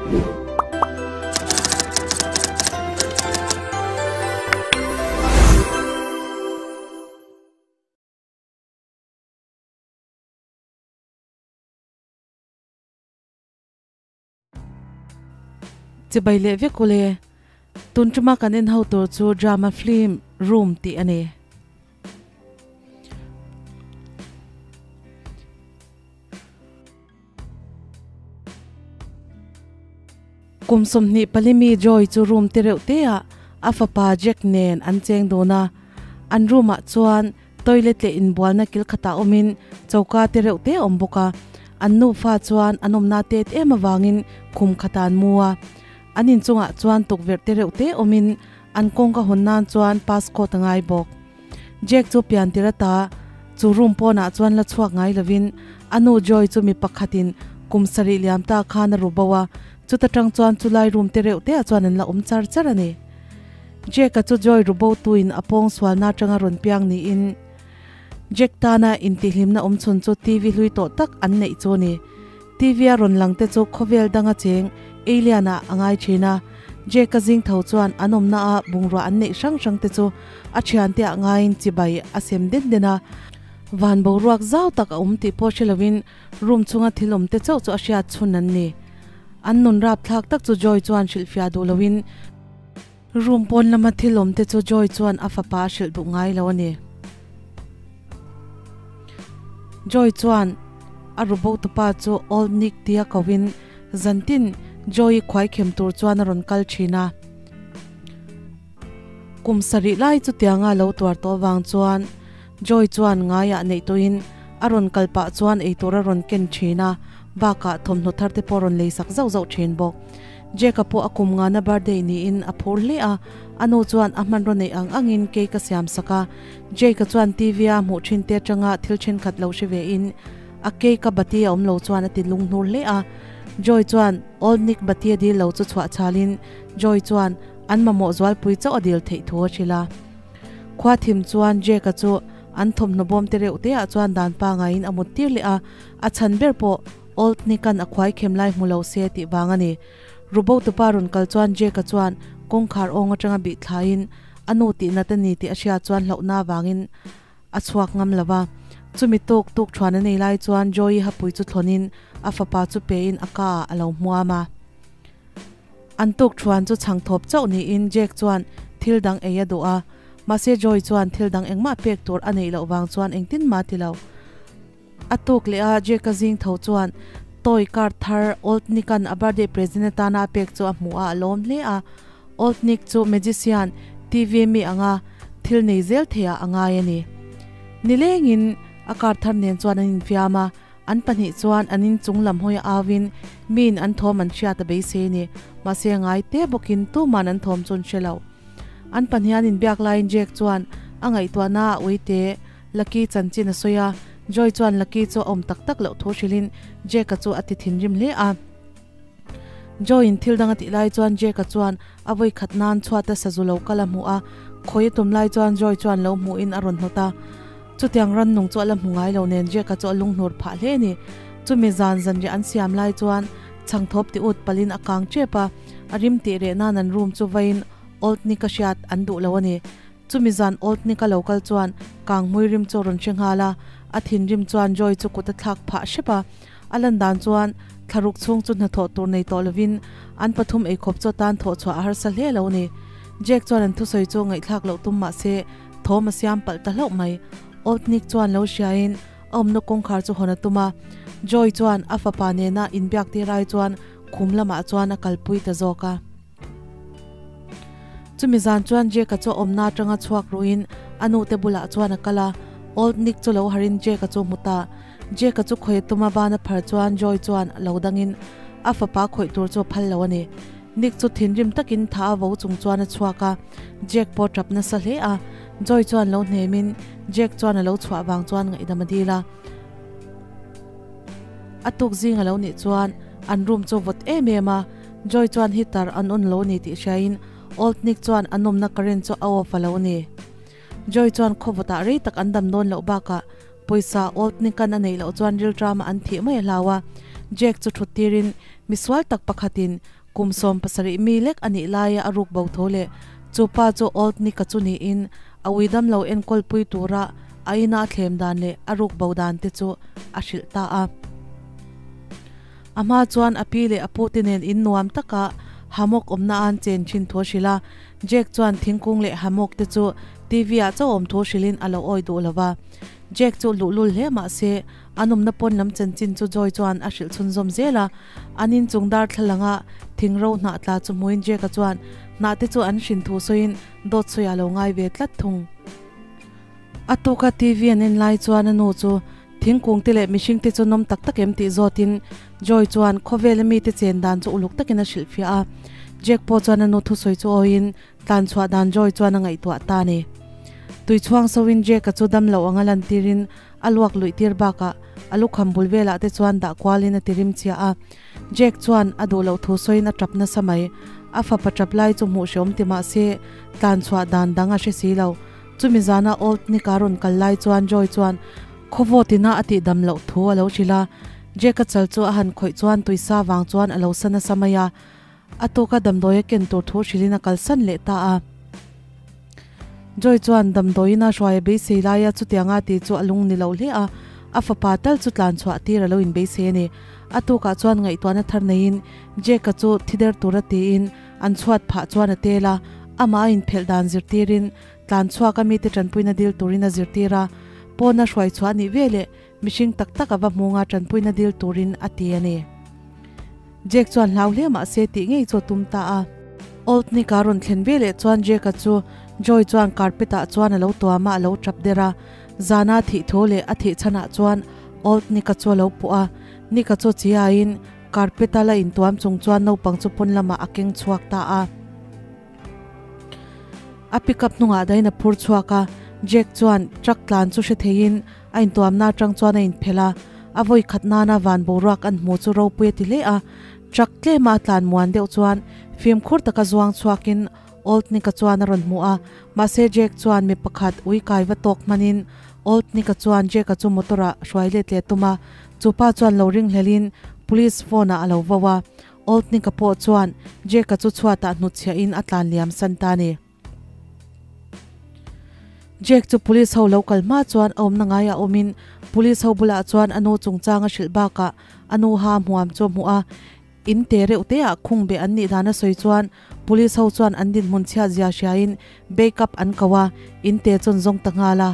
Chibai leh vek ule. Tun tuma kan en ho tur chu drama film Room tih a ni. Kum 24 mi Joy chu room te reuh te ah a fapa Jack nen an cheng dun a. An room ah chuan toilet leh inbualna kil khatah awmin choka te reuh te a awm bawk a. An nufa chuan an awmna tet em avangin khum khatah an mu a. An inchungah chuan tukverh te reuh te awmin an kawngka hawn nan chuan passcode a ngai bawk. Jack chu pian tir ata chu room pawnah chuan la chhuak ngai lovin a nu Joy chu mi pakhatin kum sarih liam ta khan a ru bo a, chuta tang chuan chulai room te reuh te ah chuan an la awm char char a ni. Jack-a chu Joy ru bo tuin a pawng sualna atanga rawn piang niin Jack tana intihhlimna awm chhun chu TV hlui tawh tak an neih chu a ni. TV a rawn lang te chu khawvel danga cheng alien ah a ngai thin a, Jake-a zing tho chuan an awmna a bungrua an neih hrang hrang te chu a thiante ah ngaiin chibai a sem den den a. Van boruak zau tak a awm tih pawh hre lovin room chhunga thil awm te chauh chu a hriat chhun an ni. An nun rapthlak tak chu Joy chuan hrilhfiah duh loin room pawn lama thil awm te chu Joy chuan a fapa a hrilh duh ngai lo a ni. Joy chuan a ru bo tupa chu Old Nick tia koin zantin Joy-i khuai khem tur chuan a rawn kal thin a. Kum sarih lai chutianga lo tuar tawh vang chuan Joy chuan ngaiah neih tuin a rawn kal pah chuan eitur a rawn ken thin a, bakah thawmhnaw thar te pawh a rawn lei sak zauh zauh thin bawk. Jack-a pawh a kum ngana birthday niin a phur hle a, a nu chuan a hmanraw neih ang angin cake a siam sak a. Jake-a chuan TV-a hmuh thin te atanga thil thenkhat lo hre vein a cake-a bati a awm lo chuan a ti lunghnur hle a. Joy chuan Old Nick bati a dil lo chu chhuah chhalin Joy chuan an mamawh zualpui chauh a dil theih thu a hrilh a. Khua thim chuan Jake-a chu an thawmhnaw bawm te reuh te ah chuan dan pangaiin a mut tir leh a, a chhan ber pawh Old Nick-a'n a khuai khem lai hmu lo se tih vang a ni. Rubo tupa rawn kal chuan Jake-a chuan kawngkhar awng atanga bih thlaiin a nu tih nat a ni tih a hriat chuan hlauhna avangin a chhuak ngam lo va. Chumi tuk tuk thuan a nei lai chuan Joey hapui chu thlawnin a fapa chu pein a ka ah a lo hmuam a. An tuk thuan chu chhang thawp chauh niin Jake chuan thil dang ei a duh a, mahse Joey chuan thil dang engmah pek tur a neih loh vang chuan engtin mah ti lo. A tuk leh a Jake-a zing tho chuan toy car thar Old Nick-a'n a birthday present atana a pek chu a hmu a, a lawm hle a. Old Nick chu magician, TV mi anga thil nei zel theiah a ngai a ni. Nilengin a car thar nen chuan an infiam a, an pahnih chuan an inchung lam hawi a auin miin an thawm an hriat a beisei a ni. Mahse ngai te bawkin tuman an thawm chu an hre lo. An pahnih an inbiak laiin Jake chuan a ngaihtuahna a uite Lucky chanchin a sawi a, Joy chuan Lucky chu a awm tak tak loh thu hrilhin Jake-a chu a ti thinrim hle a. Joy-in thil dang a tih lai chuan Jake-a chuan a vawi khat nan chhuata sazu lo kal a hmu a, khawi a tum lai chuan Joy chuan lo hmuhin a rawn hnawt a. Chutiang rannung chu a la hmu ngai lo nen Jake-a chu a lunghnur phah hle a ni. Chumi zan zanriah an siam lai chuan chhangthawp ti ut palhin a kang tep a, a rim tih reh nan an room chu vain Old Nick-a hriat an duh lo a ni. Chumi zan Old Nick-a lo kal chuan Kangmui rim chu a rawn hre nghal a, a thinrim chuan Joy chu kut a thlak phah hrep a. A lan dan chuan thlaruk chhung chu hnathawh tur nei tawh lovin an pathum eikhawp chu atan thawh chhuah a harsa hle lo a ni. Jack chuan an thusawi chu ngaihthlak loh tum mah se thawm a siam palh ta hlauh mai. Old Nick chuan lo hriain a awmna kawngkhar chu hawn a tum a. Joy chuan a fapa nena inbiak tir ai chuan khum lamah chuan a kalpui ta zawk a. Chumi zan chuan Jake-a chu a awmna atanga chhuak ruhin a nute bulah chuan a kal a, Old Nick chu lo harin Jake-a chu a hmu ta. Jake-a chu khawih a tum a ban a phar chuan Joy chuan lo dangin a fapa khawih tur chu a phal lo a ni. Nick chu thinrim takin tha a vo chung chuan a chhuak a, Jake pawh tap nasa hle a. Joy chuan lo hnemin Jake chuan a lo chhuah vang chuan ngaihdam a dil a. A tuk zing a lo nih chuan an room chu vawt em em a, Joy chuan heater an on lo ni tih hriain Old Nick chuan an awmna current chu a off a lo ni. Joy chuan khawvawtah rei tak an dam dawn loh bakah pawisa Old Nick-an a neih loh chuan rilṭama an thih mai a hlau a. Jack chu thut tirin misual tak pakhatin Kum 17 mi lek anih laia a ruk bo tho leh chu pa chu Old Nick-a chu niin a ui dam lo enkawl pui tura a ina a thlem dan leh a ruk bo dan te chu a hrilh ta a. A hma chuan a pi leh a pu te nen in nuam taka hammock awmna an chen thin thu a hrilh a. Jack chuan thingkung leh hammock te chu TV ah chauh awm thu hrilhin a lo awi duh lo va. Jack chu luhlul hle mah se a nawmna pawn lam chanchin chu Joy chuan a hrilh chhunzawm zel a. An inchung darthlalanga thing ro hnah tla chu hmuin Jack-a chuan hnah te chu an hrin thu sawiin dawt sawi a lo ngai ve tlat thung. A tuka TV an en lai chuan a nu chu thingkung te leh mihring te chu nawm tak tak em tih zawtin Joy chuan khawvela mite chen dan chu uluk takin a hrilhfiah a. Jack pawh chuan a nu thusawi chu awiin Tlan chhuah dan Joy chuan a ngaihtuah ta a ni. Tui chhuang soin Jack-a chu dam loh anga lantirin a luak luih tir bakah a lukham bul velah te chuan dah kualin a ti rim chiah a. Jack chuan a duh loh thu sawiin a tap nasa mai. A fapa tap lai chu hmuh hreawm ti mah se tlan chhuah dan dang a hre si lo. Chumi zana Old Nick-a rawn kal lai chuan Joy chuan khawvawt ina a tih dam loh thu a lo hrilh a. Jack-a chal chu a han khawih chuan tuisa vang chuan a lo sa nasa mai a. A tawka damdawi a ken tur thu hrilhin a kalsan leh ta a. Joy chuan damdawiin a hruai a beisei laia chutianga tih chu a lung ni lo hle a, a fapa tal chu tlan chhuah tir a lo inbeisei a ni. A tukah chuan ngaihtuahna thar neiin Jack-a chu thi der tura tiin an chhuat phah chuan a tel a, amah a inphelh dan zirtirin tlan chhuak a mite tanpuina dil turin a zirtir a, pawna hruai chhuah a nih veleh Mihring tak tak a va hmunga tanpuina dil turin a ti a ni. Jake chuan hlau hle mah se tih ngei chu a tum ta a. Old Nick-a rawn thlen ve leh chuan Jake-a chu Joy chuan carpet-ah chuan a lo tuam a, a lo tap der a. Zana thih thu leh a thih chhanah chuan Old Nick-a chu a lo puh a. Nick-a chu chiaiin carpet-a la intuam chung chuan naupang chu pawn lamah a keng chhuak ta a. A pickup hnungah dahin a phur chhuak a, Jack chuan truck tlan chu hre theiin a intuamna atang chuan a inphelh a, a vawi khat nana van boruak an hmu chu ropui a ti hle a, truck tlema a tlan muan deuh chuan fimkhur taka zuang chhuakin Old Nick-a chuan a rawn hmu a, mahse Jack chuan mi pakhat ui kai va tawk hmanin Old Nick-a chuan Jack-a chu motor-ah hruai let leh tum a, chupa chuan lo ringhlelin police phone-ah a lo vo a. Old Nick-a pawh chuan Jack-a chu chhuatah hnutchhiahin a tlan liam san ta a ni. Jack chu police ho lo kal hma chuan a awmna ngaiah awmin police ho bulah chuan a nu chungchang a hrilh bakah a nu ha hmuam chu a hmuh a. In te reuh te ah khung beh an nih dan a sawi chuan police ho chuan an dinhmun chhiat zia hriain backup an ko a, in te chuan zawng ta nghal a.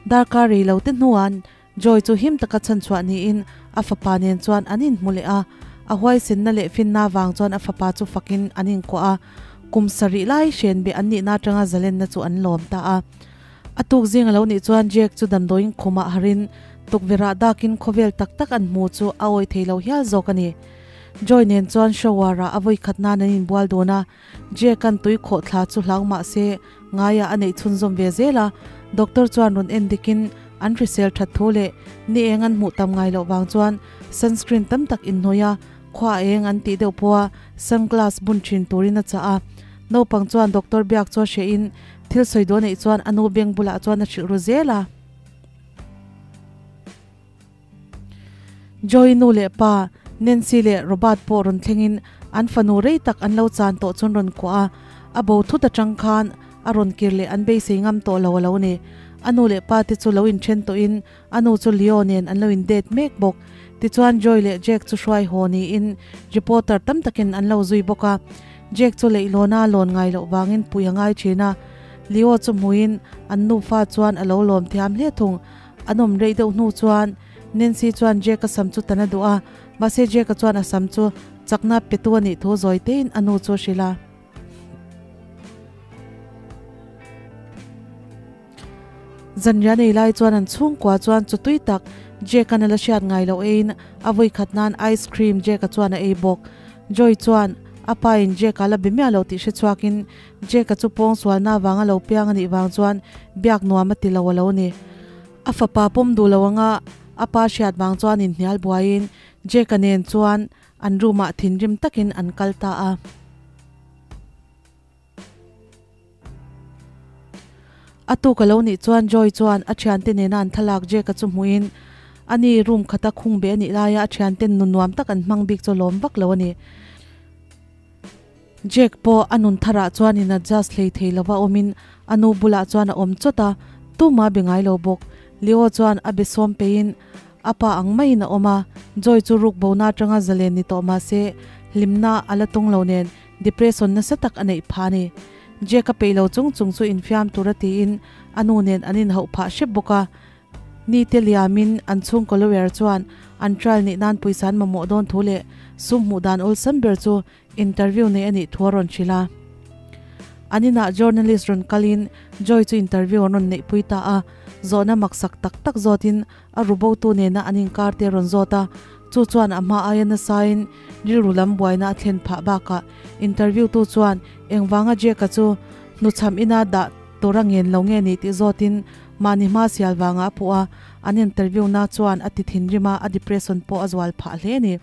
Darkar rei lo te hnuah Joy chu him taka chhanchhuah niin a fapa nen chuan an inhmu leh a, a huaisenna leh finna vang chuan a fapa chu fakin an inkuah a, kum sarih lai hren beh an nihna atanga zalenna chu an lawm ta a. A tuk zing a lo nih chuan Jack chu damdawiin khumah harin tukverhah dakin khawvel tak tak an hmu chu a awih thei lo hial zawk a ni. Joy nen chuan shower-ah a vawikhat nan an inbual dun a, Jack-a'n tui khawh thla chu hlau mah se ngaiah a neih chhunzawm ve zel a, doctor chuan rawn en dikin an hrisel that thu leh ni eng an hmuh tam ngai loh vang chuan sunscreen tam tak inhnawih a, khua a eng an tih deuh pawh a sunglass bun thin turin a chah a. Naupang chuan doctor biak chu a hrehin thil sawi duh a neih chuan a nu beng bulah chuan a hrilh ru zel a. Joy nu leh pa, Nancy leh Robert pawh rawn thlengin an fanu rei tak an lo chan tawh chuan rawn kuah a, a bo thut atang khan a rawn kir leh an beisei ngam tawh lo a lo ni. A nu leh pa te chu lo inthen tawhin a nu chu Leo nen an lo indate mek bawk. Tichuan Joy leh Jack chu hruai haw niin reporter tam takin an lo zui bawk a. Jack chu leihlawna lawn ngai loh vangin pui a ngai thin a, Leo chu hmuhin an nufa chuan a lo lawm thiam hle thung. An awm rei deuh hnu chuan Nancy chuan Jack-a sam chu tan a duh a, mahse Jack-a chuan a sam chu chakna petu a nih thu zawi tein a nu chu a hrilh a. Zanriah nei lai chuan an chhungkua chuan chu tui tak Jack-a'n a la hriat ngai loh eiin a vawi khat nan ice cream Jack-a chuan a ei bawk. Joy chuan a pa in Jack-a la be miah lo tih hre chhuakin Jack-a chu pawngsualna avanga lo piang a nih vang chuan biak nuam a ti lo a lo ni. A fapa pawm duh lo anga a pa hriat vang chuan inhnial buaiin Jack-a nen chuan an room-ah thinrim takin an kal ta a. A tuk a lo nih chuan Joy chuan a thiante nena an thlalak Jack-a chu hmuhin ani room khata khung beh a nih laia a thianten nu nuam tak an hmang bik chu a lawm vak lo a ni. Jake pawh a nun tharah chuan in adjust hlei thei lova awmin a nu bulah chuan a awm chawt a, tumah a be ngai lo bawk. Leo chuan a be sawm peihin a pa ang maiin a awm a, Joy chu ruk bona atanga zalen ni tawh mahse hlimna a la tung lo nen depression nasa tak a neih phah a ni. Jake a peih lo chung chung chu infiam tura tiin a nu nen an inhauh phah hrep bawk a. Ni te liamin an chhungkaw lawyer chuan an trial nih nan pawisa an mamawh dawn thu leh sum hmuh dan awlsam ber chu interview nei a nih thu a rawn hrilh a. An inah journalist rawn kalin Joy chu interview an rawn neihpui ta a, zawhna maksak tak tak zawtin a rubotu nena an inkar te a rawn zawt a, chu chuan a hma aia nasain rilru lam buaina a thlen phah bakah interview tu chuan engvanga Jake-a chu hnuchham ina dah tura ngen lo nge ni tih zawtin Mahni hma sial vangah a puh a, an interview na chuan a ti thinrim a, a depression pawh a zual phah hle a ni.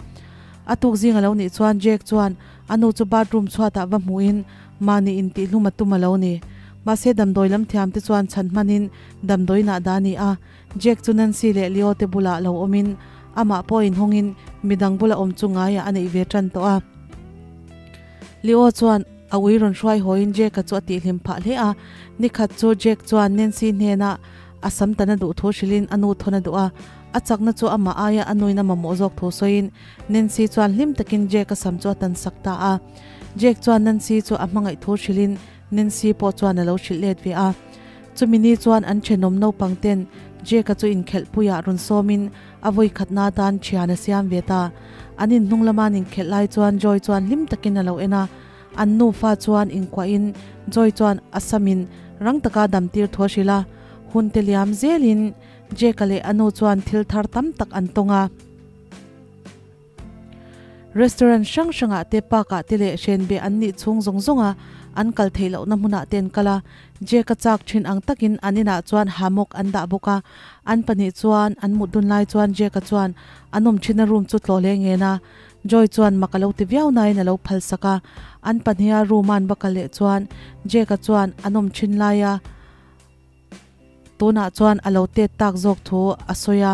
A tuk zing a lo nih chuan Jake chuan a nu chu bathroom chhuatah va hmuhin mahni intihhlum a tum a lo ni. Mahse damdawi lam thiam te chuan chhan hmanin damdawiinah dah a ni a, Jake chu Nancy leh Leo te bulah lo awmin amah pawh inhawngin midang bula awm chu ngaiah a neih ve tan tawh a. Leo chuan a ui rawn hruai hawiin Jake-a chu a tihhlim phah hle a. Nikhat chu Jake chuan Nancy hnenah a sam tan a duh thu hrilhin a nu thawn a duh a. A chakna chu amah aia a nuin a mamawh zawk thu sawiin Nancy chuan hlim takin Jake-a sam chu a tan sak ta a. Jake chuan Nancy chu a hmangaih thu hrilhin Nancy pawh chuan a lo hrilh let ve a. Chumi ni chuan an thenawm naupang ten Jake-a chu inkhelhpuiah rawn sawmin A vawi khatna atan thian a siam ve ta. An inhnung lama an inkhelh lai chuan Joy chuan hlim takin a lo en a. An nufa chuan inkuahin Joy chuan a samin rang taka dam tir thu a hrilh a. Hun te liam zelin Jake-a leh a nu chuan thil thar tam tak an tawng a. Restaurant hrang hrangah te park ah te leh hrenbeh an nih chhung zawng zawng a an kal theih lohna hmunah te an kal a, Jake a chak thin ang takin an inah chuan hammock an dah bawk a, an pahnih chuan an mut dun lai chuan Jake a chuan an awm thin a room chu tlawh leh ngen a, Joy chuan mak a lo ti viau nain a lo phal sak a, an pahniha room a an va kal leh chuan Jake a chuan an awm thin laia tunah chuan a lo tet tak zawk thu a sawi a.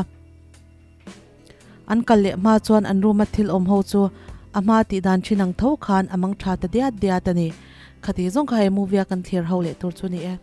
An kal leh hma chuan an room a thil awm ho chu a hma tih dan thin ang tho khan a mang tha ta diat diat a ni. Khati zawng kha he movie a kan thlir ho leh tur chu ni e.